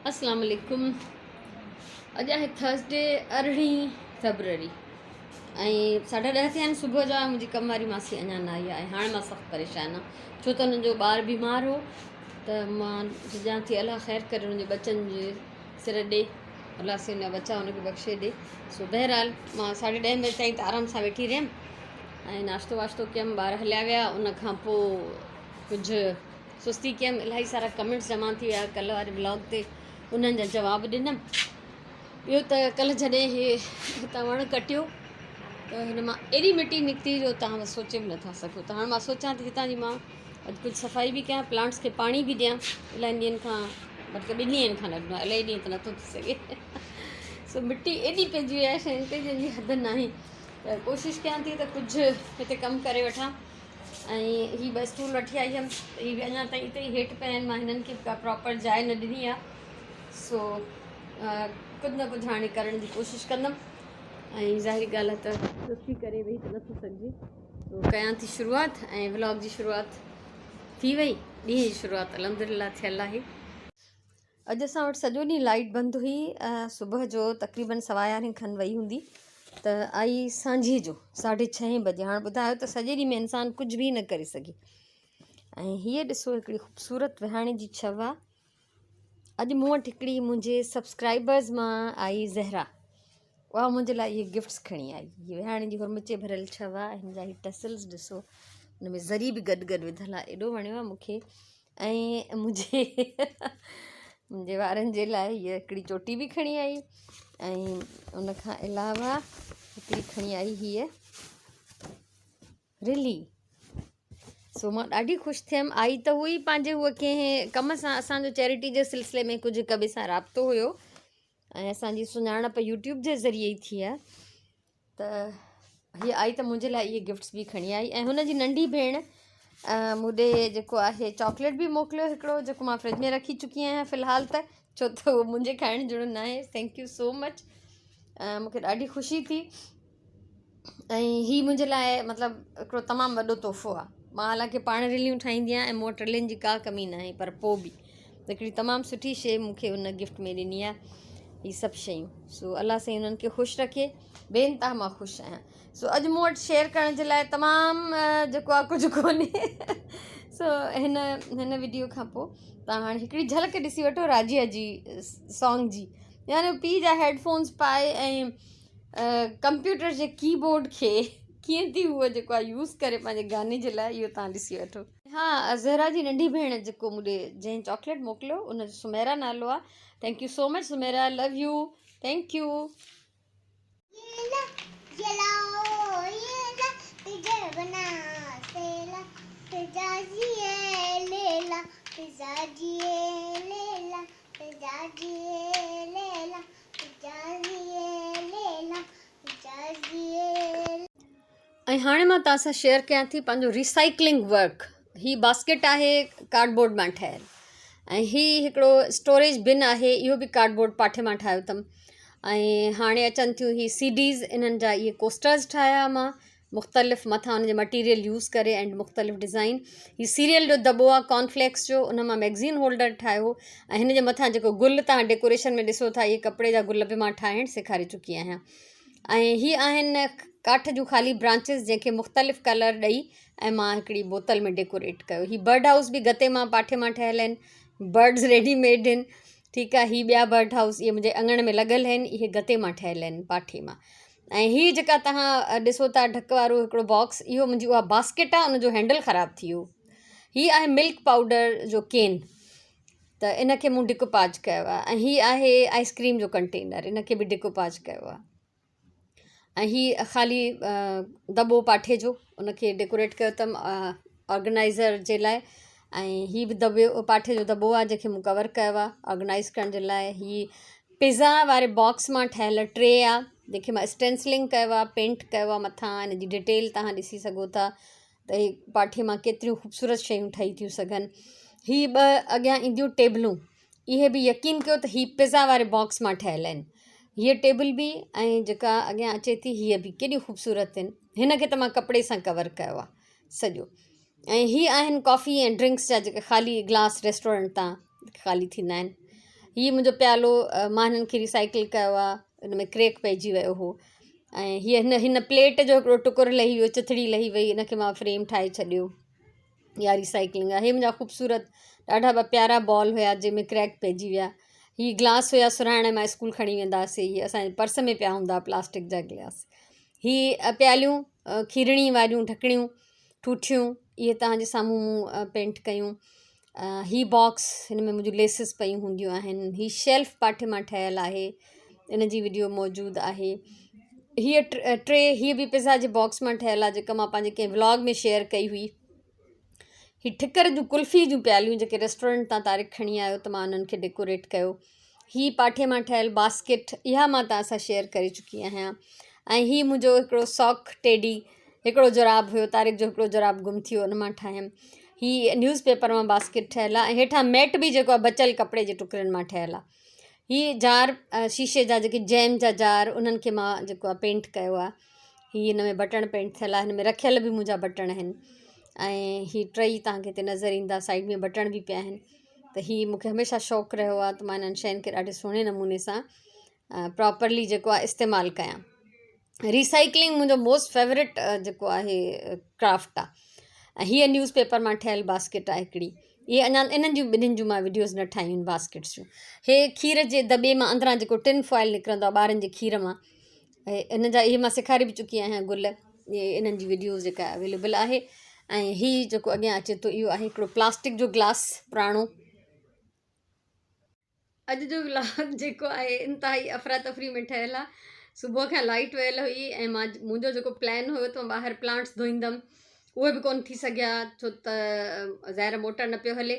اسلام عليڪم اڄ آهي ٿرسڊي ارڙهين فيبروري ۽ ساڍا ڏهه ٿيا آهن صبح جا منهنجي ڪم واري ماسي اڃا نه آئي آهي هاڻي مان سخت پريشان آهيان ڇو ته هنن جو ٻار بيمار هو ته مان سجان ٿي الله خير ڪري هن جي ٻچن جي سر ڏي الله سي هن جا ٻچا هن کي بخشي ڏي سو بهرحال مان ساڍي ڏهين بجي تائين ته آرام سان ويٺي رهيم ۽ ناشتو واشتو ڪيم ٻار هليا ويا ان کان پوء ڪجهه سستي ڪيم الاهي سارا ڪمينٽس جمع ٿي ويا ڪلهه واري بلاگ تي انهن جا جواب ڏنم ٻيو ته ڪلهه جڏهن هي هتان وڻ ڪٽيو ته هن مان ايڏي مٽي نڪتي جو توهان سوچي به نٿا سگهو ته هاڻي مان سوچان ٿي هتان جي مان اڄ ڪجهه صفائي به ڪيان پلانٽس کي پاڻي به ڏيان الاهي ڏينهن کان مطلب ٻن ڏينهن کان نه ڏنو الاهي ڏينهن ته نٿو ٿي سگهي سو مٽي ايڏي پئجي وئي آهي شين تي جنهن جي حد ناهي ته ڪوشش ڪيان ٿي ته ڪجهه هتي ڪم ڪري وٺان ۽ هي ٻه اسٽول وٺي آئي هيم هي به اڃا تائين اتي ئي هيٺ پيا آهن مان هنن کي به ڪا پراپر جاء نه ڏني آهي سو ڪجهه نه ڪجهه هاڻي ڪرڻ جي ڪوشش ڪندم ۽ ظاهري ڳالهه آهي ته سستي ڪري ويهي ته نٿو سگهجي سو ڪيان ٿي شروعات ۽ ولاگ جي شروعات ٿي وئي ڏينهن جي شروعات الحمدلله ٿيل آهي اڄ اسان وٽ سڄو ڏينهن لائيٽ بند هئي صبح جو تقريبن سوا يارهين کن وئي هوندي ته آئي سانجهي جو ساڍي ڇهين بجي هاڻ ٻڌايو ته سڄي ڏينهن ۾ انسان ڪجهه به نه ڪري سگهي ۽ هيء ڏسو هڪڙي خوبصورت وهاڻي جي ڇو آ اڄ مون وٽ هڪڙي منهنجي سبسڪرائبرز مان آئي زهرا اها منهنجي لاء اهي گفٽس کڻي آئي هي وهاڻي جي هرمچي ڀريل ڇو آ هن جا هي ٽسلز ڏسو هن ۾ زري به گڏ گڏ وڌل آ ايڏو وڻيو آ مون کي ۽ منهنجي منهنجي وارن جي لاء هيء هڪڙي چوٽي به کڻي آئي ۽ ان کان علاوه هڪڙي کڻي آئي هيء رلي سو مان ڏاڍي خوش ٿيم آئي ته هئي پنهنجي هوء ڪنهن ڪم سان اسانجو چيرٽي جي سلسلي ۾ ڪجهه هڪ ٻئي سان رابطو هيو ۽ اسانجي سڃاڻپ يوٽيوب جي ذريعي ئي ٿي آهي ته هيء آئي ته منهنجي لاء اهي گفٽس به کڻي آئي ۽ هن جي ننڍي ڀيڻ مون ڏي جيڪو آهي چاڪليٽ به موڪليو هڪڙو جيڪو مان فرج ۾ رکي چڪي آهيان في الحال ته ڇو ته اهو منهنجي کائڻ جهڙو نه آهي thank you so مچ مون کي ڏاڍي خوشي ٿي ۽ هي منهنجي لاء مطلب هڪڙو تمام وڏو تحفو آهي مان حالانڪه پاڻ رليون ٺاهيندي آهيان ۽ مون وٽ رلين جي ڪا ڪمي نه آهي پر پوء به هڪڙي تمام سٺي شيء مون کي ان گفٽ ۾ ڏني آهي هي سڀ شيون سو الله سائين انهن کي خوش رکي بي انتها مان خوش آهيان سو اڄ مون وٽ شيئر ڪرڻ جي لاء تمام جيڪو آهي ڪجهه ڪونهي سو هن هن وڊيو کان پوء تان هاڻي هڪڙي جهلڪ ڏسي وٺو راجيا جي سانگ جي يعني پيء جا هيڊ فونس پائي ۽ ڪمپيوٽر جي ڪي بورڊ کي ڪيئن ٿي هوء جيڪو آهي يوز ڪري پنهنجي گاني جي لاء اهو تان ڏسي وٺو ها زهرا جي ننڍي ڀيڻ جيڪو مون ڏي جنهن چاڪليٽ موڪليو ان جو سميرا نالو آ thank you so much Sumaira love you thank you. ۽ هاڻي مان توهان سان شيئر ڪيان ٿي پنهنجو ريسائيڪلنگ ورڪ هي باسڪيٽ آهي ڪارڊ بورڊ مان ٺهيل ۽ هي هڪڙو اسٽوريج بن آهي اهو به ڪارڊ بورڊ پاٺي مان ٺاهيو اٿم ۽ هاڻي اچن ٿيون هي سي ڊيز انهن جا اهي ڪوسٽرز ٺاهيا مان مختلف مٿان ان جي مٽيريل يوز ڪري اينڊ مختلف ڊزائن هي سيريل جو دٻو آهي ڪارن فليڪس جو ان مان ميگزين هولڊر ٺاهيو ۽ هن جي مٿان جيڪو گل توهان ڊيڪوريشن ۾ ڏسو ٿا اهي ڪپڙي جا گل به مان ٺاهڻ سيکاري چڪي آهيان ۽ هي آهن ڪاٺ جون خالي برانچز جنهن کي مختلف ڪلر ڏئي ۽ مان هڪڙي بوتل ۾ ڊيڪوريٽ ڪيو هي برڊ هائوس به گتي مان پاٺي مان ٺهيل آهن برڊز ريڊي ميڊ آهن ٺيڪ آهي هي ٻيا برڊ هائوس اهي منهنجي اڱڻ ۾ لڳل آهن اهي گتي مان ٺهيل آهن پاٺي مان ۽ هي جيڪا توهان ڏسو ٿا ڍڪ وارو هڪڙو باڪس اهو منهنجي اها باسڪيٽ آهي ان جو هينڊل خراب ٿي ويو هي آهي ملڪ پائوڊر جو ڪين ته ان کي مون ڊيڪوپاج ڪيو آهي ۽ هي آهي آئس ڪريم جو ڪنٽينر ان کي به ڊيڪوپاج ڪيو آهي ۽ هي خالي دٻو پاٺي جو ان کي ڊيڪوريٽ ڪيو اٿم آرگنائزر جي لاء ۽ هي به دٻي پاٺي جو دٻو آهي جنهن کي مون ڪور ڪيو آهي آرگنائز ڪرڻ جي لاء هي پيزا واري باڪس مان ٺهيل ٽري آهي جنهن کي مان اسٽينسلنگ ڪيو آهي پينٽ ڪيو آهي مٿان ان جي ڊيٽيل توهان ڏسي سگهو ٿا ته هي پاٺي مان ڪيتريون خوبصورت شيون ٺهي ٿيون سگهن. هي ٻه اڳيان اينديون ٽيبلون اهي به يقين ڪيو ته هي پيزا واري باڪس مان ٺهيل آهن. هيء ٽيبل به ۽ جيڪا اڳيان اچي ٿي هيء به ڪيڏيون خوبصورت آهن. هن کي ته مان ڪپڙي سان ڪور ڪيو آهي سڄو. ۽ هي آهن ڪافي ۽ ڊرنڪس جا جيڪي خالي گلاس ريسٽورنٽ تان خالي ٿيندا آهن. هي منهنجو پيالو مان هنن کي ريسائيڪل ڪيو آهي ان ۾ ڪريڪ پئجي ويو هو ۽ هيء هن هن پليٽ جو هڪڙو ٽڪر لهي ويو چٿڙي لهي وئي ان کي مان فريم ٺاهي ڇڏيو اها ريسائيڪلنگ آهي هي منهنجا خوبصورت ڏاڍا ٻه پيارا بال هيا جنهن ۾ ڪريڪ پئجي ويا هي گلاس هيا سرهاڻي مان اسڪول کڻي ويندا هئاسي هي اسانجي پرس ۾ پيا هوندا پلاسٽڪ جا گلاس هي پياليون کيرڻي واريون ڍڪڻيون ٺوٺيون اهي توهان جي سامهون مون پينٽ ڪيون هي باڪس هن ۾ منهنجون ليسز پيون هونديون آهن هي شيلف پاٺي مان ٺهيل آهي ان جي وڊيو موجود آهي هيء ٽري هيء به پزا جي باڪس مان ٺهيل آهي جيڪا مان پنهنجي ڪنهن ولاگ ۾ شيئر ڪئي هئي هي ٺڪر جون قلفي جون پياليون جيڪي ريسٽورنٽ تان طارق کڻي آيو ته مان انهن کي ڊيڪوريٽ ڪيو هي پاٺي مان ٺهيل باسڪيٽ اها مان توهان سان شيئر ڪري چڪي آهيان ۽ هي منهنجو هڪڙو ساڪ ٽيڊي هڪڙو جوراب هيو طارق جو هڪڙو جوراب گم ٿي ويو ان مان ٺاهيم هي نيوز پيپر مان باسڪيٽ ٺهيل آهي ۽ هيٺان ميٽ به جيڪو آهي بچيل ڪپڙي جي ٽڪرن مان ٺهيل آهي هي جار شيشي جا جيڪي جيم جا جار انهن کي مان جيڪو آهي پينٽ ڪيو آهي هي هن ۾ بٽڻ پينٽ ٿيل آهي هن ۾ رکيل به منهنجا بٽڻ آهن ۽ هي ٽئي توهان کي هتي نظر ايندا سائيڊ ۾ بٽڻ به پيا آهن ته هي مون کي هميشه شوق رهيو آهي ته مان انهن شين کي ڏاڍي سهڻي نموني سان پراپرلي جيڪو آهي استعمال ڪيان ريسائيڪلنگ منهنجو موسٽ فيورٽ جيڪو آهي ڪرافٽ آهي ۽ هيء نيوز پيپر مان ٺهيل باسڪيٽ آهي هڪڙي اهي اڃا انهن جون ٻنهين جون مان وڊيوز نه ٺاهيون آهن باسڪيٽس جون هي کير جي دٻي مان اندران جيڪو ٽن فوائل نڪرندو آهي ٻارن جي کير مان ان جا اهي مان سيکاري به چڪي آهيان گل انهن جي وڊيوز جيڪا اويليبل آهي ۽ هي جيڪو اڳيان اچي ٿو اهو آهي هڪڙو پلاسٽڪ جو گلاس پراڻو اڄ جو ولاگ جيڪو آهي انتهائي افراتفري ۾ ٺهيل آهي. صبح کان لائيٽ ويل هئي ۽ مان منهنجو جيڪو پلان هيو ته مان ٻاهر پلانٽس ڌوئيندم اهي به ڪونه ٿي سگهيا ڇو ته ظاهر موٽر نه پيو هلي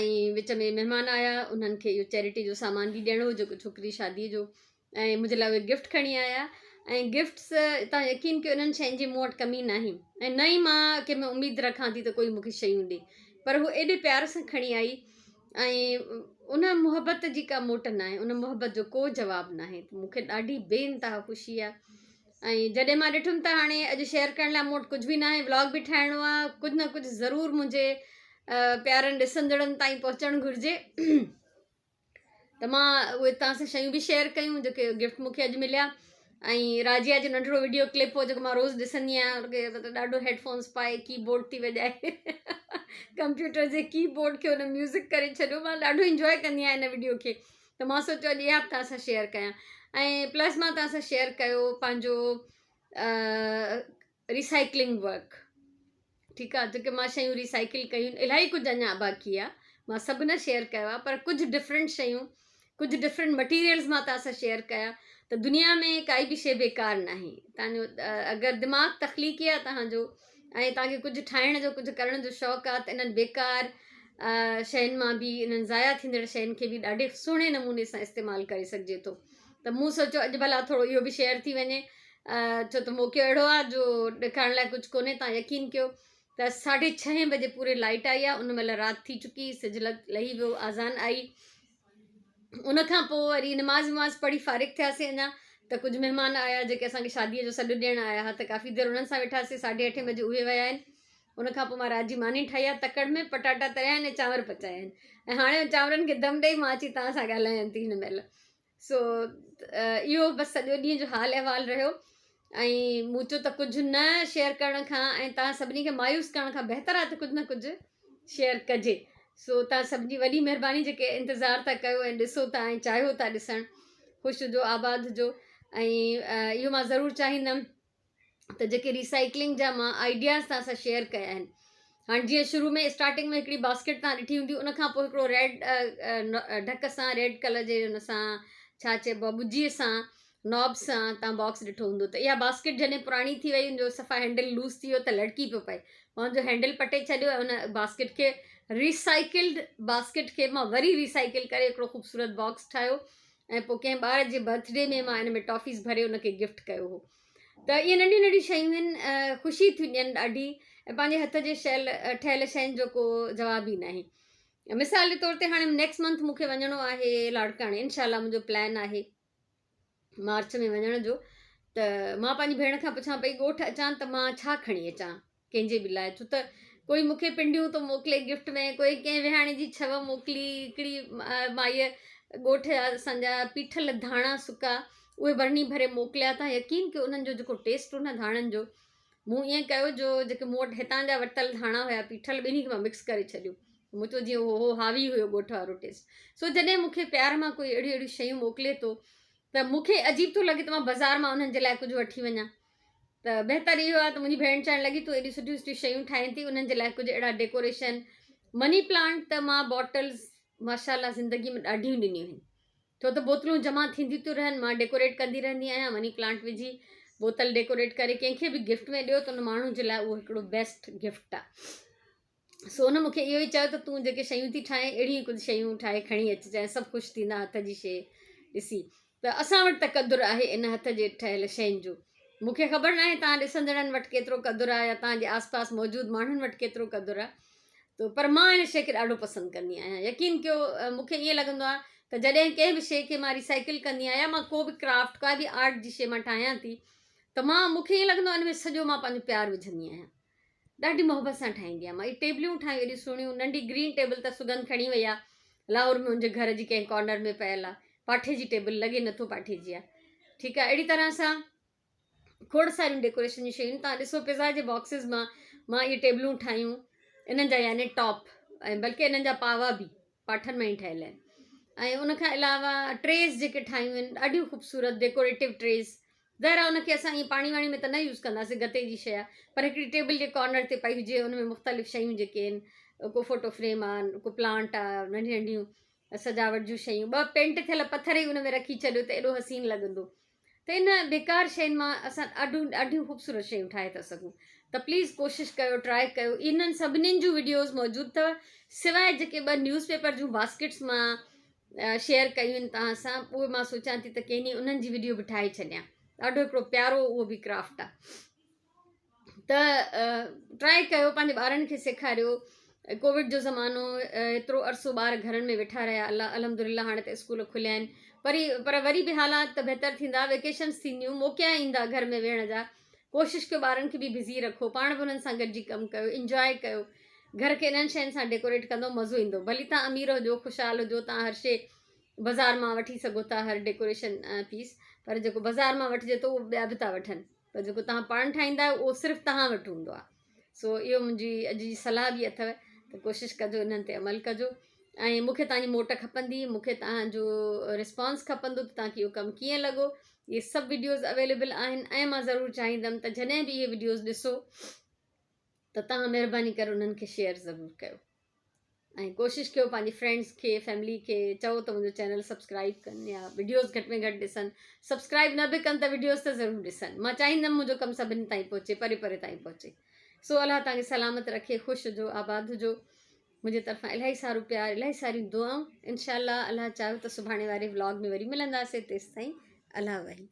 ۽ وچ ۾ مهمان آيا انهن کي اهو چيرٽي جو سامان به ڏيڻو هو جيڪو ڇوڪري شادي جو ۽ منهنجي لاء اهي گفٽ کڻي آيا ۽ گفٽس تان يقين ڪيو انهن شين جي مون وٽ ڪمي ناهي ۽ نه ئي مان ڪنهن ۾ اميد رکان ٿي ته ڪوئي مون کي شيون ڏي پر هو ايڏي پيار سان کڻي آئي ۽ ان محبت جي ڪا موٽ ناهي ان محبت جو ڪو جواب ناهي مون کي ڏاڍي بي انتها خوشي آهي ۽ جڏهن مان ڏٺم ته هاڻي اڄ شيئر ڪرڻ لاء مون وٽ ڪجهه به ناهي ولاگ به ٺاهڻو آهي ڪجهه نه ڪجهه ضرور منهنجي پيارن ڏسندڙن تائين پهچڻ گهرجي ته مان اهي توهان سان شيون به شيئر ڪيون جيڪي گفٽ مون کي اڄ مليا ۽ راجيا جو ننڍڙو وڊيو ڪلپ هو جيڪو مان روز ڏسندي آهيان ان کي مطلب ڏاڍو هيڊ فونس پائي ڪي بورڊ ٿي وڄائي ڪمپيوٽر جي ڪي بورڊ کي هن ميوزڪ ڪري ڇڏيو مان ڏاڍو انجوائي ڪندي آهيان ان وڊيو کي ته مان سوچيو اڄ اها به توهان سان شيئر ڪيان ۽ پلس مان توهان سان شيئر ڪيو پنهنجو ريسائيڪلنگ ورڪ ٺيڪ آ جيڪي مان شيون ريسائيڪل ڪيون الاهي ڪجهه اڃا باقي آ مان سڀ نه شيئر ڪيو آ پر ڪجهه ڊفرنٽ شيون ڪجهه ڊفرنٽ مٽيريلز مان توهان سان شيئر ڪيا ته دنيا ۾ ڪائي به شي بيڪار ناهي توهان جو اگر دماغ تخليقي آ توهان جو ۽ توهان کي ڪجهه ٺاهڻ جو ڪجهه ڪرڻ جو شوق آ ته انهن بيڪار شين مان به انهن ضايع ٿيندڙ شين کي به ڏاڍي سهڻي نموني سان استعمال ڪري سگهجي ٿو ته مون سوچيو اڄ ڀلا ٿورو اهو به شيئر ٿي وڃي ڇو ته موقعو اهڙو آهي جو ڏيکارڻ لاء ڪجهه ڪونهي تان يقين ڪيو ته ساڍي ڇهين بجي پوري لائٽ آئي آهي ان مهل رات ٿي چڪي سج لهي ويو آذان آئي ان کان پوء وري نماز وماز پڙهي فارغ ٿياسين اڃا ته ڪجهه مهمان آيا جيڪي اسانکي شاديء جو سڏ ڏيڻ آيا ها ته ڪافي دير انهن سان ويٺاسين ساڍي اٺين بجي اهي ويا آهن ان کان پوء مان رات جي ماني ٺاهي آهي تڪڙ ۾ پٽاٽا تريا آهن ۽ چانور پچايا آهن ۽ هاڻي چانورن کي دم ڏئي مان اچي توهان سان ڳالهايان ٿي هن مهل سو اهو بس سڄو ڏينهن جو حال احوال رهيو ۽ مون چيو ته ڪجهه نه شيئر ڪرڻ کان ۽ توهان سڀني کي مايوس ڪرڻ کان بهتر آهي ته ڪجهه نه ڪجهه شيئر ڪجي سو توهان سڀني جي وڏي مهرباني جيڪي انتظار ٿا ڪيو ۽ ڏسو ٿا ۽ چاهيو ٿا ڏسڻ خوش هجو آباد هجو ۽ اهو مان ضرور چاهيندم ته جيڪي ريسائيڪلنگ جا مان آئيڊياز توهان سان شيئر ڪيا آهن هاڻي جيئن شروع ۾ اسٽارٽنگ ۾ هڪڙي باسڪيٽ توهان ڏٺي هوندي ان کان پوء هڪڙو ريڊ ڍڪ سان ريڊ ڪلر جي ان سان ڇا چئبو آهي ٻجي سان ناب سان توهان باڪس ڏٺو هوندو ته اها باسڪيٽ جڏهن پراڻي ٿي وئي ان جو صفا هينڊل لوز ٿي ويو ته لڙڪي پيو پئي مان ان جو هينڊل پٽي ڇڏيو ۽ ان باسڪيٽ کي ريسائيڪلڊ باسڪيٽ کي مان وري ريسائيڪل ڪري هڪڙو خوبصورت باڪس ٺاهيو ۽ پوء ڪنهن ٻار جي برٿ ڊي ۾ مان ان ۾ ٽافيز ڀري ان کي گفٽ ڪيو هو ته اهي ننڍيون ننڍيون شيون آهن خوشي ٿيون ڏين ڏاڍي ۽ پنهنجي هٿ جي شيل ٺهيل شين جو ڪو جواب ئي ناهي مثال جي طور تي هاڻي نيڪسٽ منٿ مون کي وڃڻو آهي لاڙڪاڻي انشاء الله منهنجو پلان آهي مارچ ۾ وڃڻ جو ته مان پنهنجي ڀيڻ کان پڇان پئي ڳوٺ اچان ته مان ڇا کڻي اچان ڪنهن جي به لاء ڇو ته ڪوئي مون کي پنڊيون ٿو موڪلي گفٽ ۾ ڪوئي ڪنهن وهاڻي جي ڇو موڪلي هڪڙي مائيء ڳوٺ جا اسان جا پيٺل ڌاڻا سڪا اهي برني ڀري موڪليا تان يقين ڪيو انهن جو جيڪو ٽيسٽ هو نه ڌاڻن جو مون ائين ڪيو جو جيڪي مون وٽ هتان جا ورتل ڌاڻا هيا پيٺل ٻنهي کي مان مڪس ڪري ڇڏيو مون چيو جيئن اهو حاوي هيو ڳوٺ وارو ٽيسٽ سو جڏهن مون کي پيار مان ڪوئي اهڙيون اهڙيون شيون موڪلي ٿو ته مون کي عجيب ٿو لڳي ته مان بازار مان انهن جي لاء ڪجهه وٺي وڃان ته بهتر اهو آهي ته منهنجي ڀيڻ چوڻ لڳي تون ايڏيون سٺيون سٺيون شيون ٺاهين ٿي انهن جي لاء ڪجهه اهڙا ڊيڪوريشن مني پلانٽ ته مان باٽلز ماشاء الله زندگي ۾ ڏاڍيون ڏنيون آهن ڇو ته بوتلون جمع ٿينديون ٿيون رهن مان ڊيڪوريٽ ڪندي رهندي آهيان مني پلانٽ وجهي بوتل ڊيڪوريٽ ڪري ڪنهن کي به گفٽ ۾ ڏيو ته ان ماڻهو جي لاء اهو هڪڙو بيسٽ گفٽ آهي سو ان مونکي اهو ئي چيو ته تون جيڪي شيون ٿي ٺاهين اهڙيون ڪجهه شيون ٺاهي کڻي اچجانء سڀ خوش ٿيندا هٿ جي شيء ڏسي ته اسان وٽ ته قدر آهي ان هٿ جي ٺهيل شين جو. مون کي خبر ناهي توهان ڏسندڙن وٽ ڪيترو قدر آهي يا توهان جي آس پاس موجود ماڻهن وٽ ڪيترو قدر آهي ته پر مان ان شيء کي ڏاڍو پسند ڪندي آهيان. يقين ڪيو مون کي ائين لڳندو آهي ته جڏهن ڪنهن به شيء کي مان ريسائيڪل ڪندي آهيان يا مان ڪو به ڪرافٽ ڪا به آرٽ جي شيء مان ٺاهيان ٿي ته مان مون کي ائين لڳندو آهي ان ۾ سڄو مان پنهنجو پيار وجهندي آهيان. ڏاڍي محبت سان ٺاهيندي آهيان مان اهي ٽيبليون ٺاهيون ايڏيون سهڻيون ننڍي گرين ٽيبل ته سگنڌ کڻي وئي آهي لاهور ۾ منهنجي گهر جي ڪنهن ڪارنر ۾ پيل آهي پاٺي جي ٽيبل لڳي نٿو پاٺي جي آهي ٺيڪ آهي اهڙي طرح سان کوڙ ساريون ڊيڪوريشن جون شيون تان ڏسو پزا جي باڪسز مان مان اهي ٽيبلون ٺاهيون انهن جا يعني ٽاپ ۽ بلڪه انهن جا پاوا به پاٺن مان ئي ٺهيل آهن ۽ ان کان علاوه ٽريز جيڪي ٺاهيون آهن ڏاڍيون خوبصورت ڊيڪوريٽو ٽريز ظاهر آهي ان کي اسان ائين پاڻي واڻي ۾ ته نه يوز ڪنداسين گتي جي شيء آهي پر هڪڙي ٽيبل جي ڪارنر تي پئي هجي ان ۾ مختلف شيون جيڪي آهن ڪو فوٽو فريم آهي ڪو پلانٽ آهي ننڍيون ننڍيون سجاوٽ جون شيون ٻه پينٽ ٿيل پٿر ئي ان ۾ رکي ڇڏيو ته ايڏو حسين لڳندو ته ان بيڪار شين مان اسان ڏاڍيون ڏاڍيون خوبصورت شيون ٺاهي ٿا سگهون ته پليز ڪوشش ڪيو ٽرائي ڪيو انهن سڀنين جون وڊيوز موجود اٿو سواء جيڪي ٻه نيوز پيپر جون باسڪيٽس مان شيئر ڪيون آهن توهان سان اهي مان سوچان ٿي ته ڪنهن ڏينهن انهن جي وڊيو به ٺاهي ڇڏيان ڏاڍو هڪڙو پيارو اهو به ڪرافٽ آهي ته ٽرائي ڪيو پنهنجي ٻارن کي سيکاريو ڪووڊ جو زمانو ايترو عرصو ٻار گهرن ۾ ويٺا رهيا الله الحمد لله هاڻي ته اسڪول کليا آهن پر پر وري به حالات ته بهتر ٿيندا ويڪيشنس ٿينديون موقعا ايندا گهر ۾ ويهڻ جا ڪوشش ڪيو ٻارن کي به بزي رکو پاڻ به انهن سان گڏجي ڪم ڪيو انجواء ڪيو گهر کي انهن شين سان ڊيڪوريٽ ڪندو مزو ايندو ڀلي تان امير هجو خوشحال هجو تان هر شي بازار مان وٺي سگهو ٿا هر ڊيڪوريشن پيس پر جيڪو بازار مان وٺجي ٿو اهو ٻيا به ٿا وٺن پر جيڪو توهان پاڻ ٺاهيندا آهيو اهو صرف توهان وٽ هوندو آهي سو اهو منهنجي اڄ جي صلاح به اٿو ته ڪوشش ڪجو انهن تي عمل ڪجو ۽ مون کي توهان جي موٽ کپندي مون کي توهان جو رسپانس کپندو ته توهان کي اهو ڪم ڪيئن لڳو اهي سڀ وڊيوز اويليبل آهن ۽ مان ضرور چاهيندم ته جڏهن به اهي وڊيوز ڏسو ته توهان مهرباني ڪري انهن کي شيئر ضرور ڪيو ۽ ڪوشش ڪيو پنهنجي فرينڊس کي فيملي کي چئو ته منهنجو چينل سبسڪرائب ڪن يا وڊيوز گهٽ ۾ گهٽ ڏسن سبسڪرائب نه به ڪن ته وڊيوز ته ضرور ڏسن مان چاهيندم منهنجو ڪم سڀني تائين پهچي پري پري تائين پهچي سو الله توهان کي سلامت رکي خوش هجو آباد هجو منهنجي طرفان الاهي سارو پيار الاهي ساريون دعائون انشاء الله الله چاهيو ته سڀاڻي واري ولاگ ۾ وري ملنداسين تيستائين الله وحي.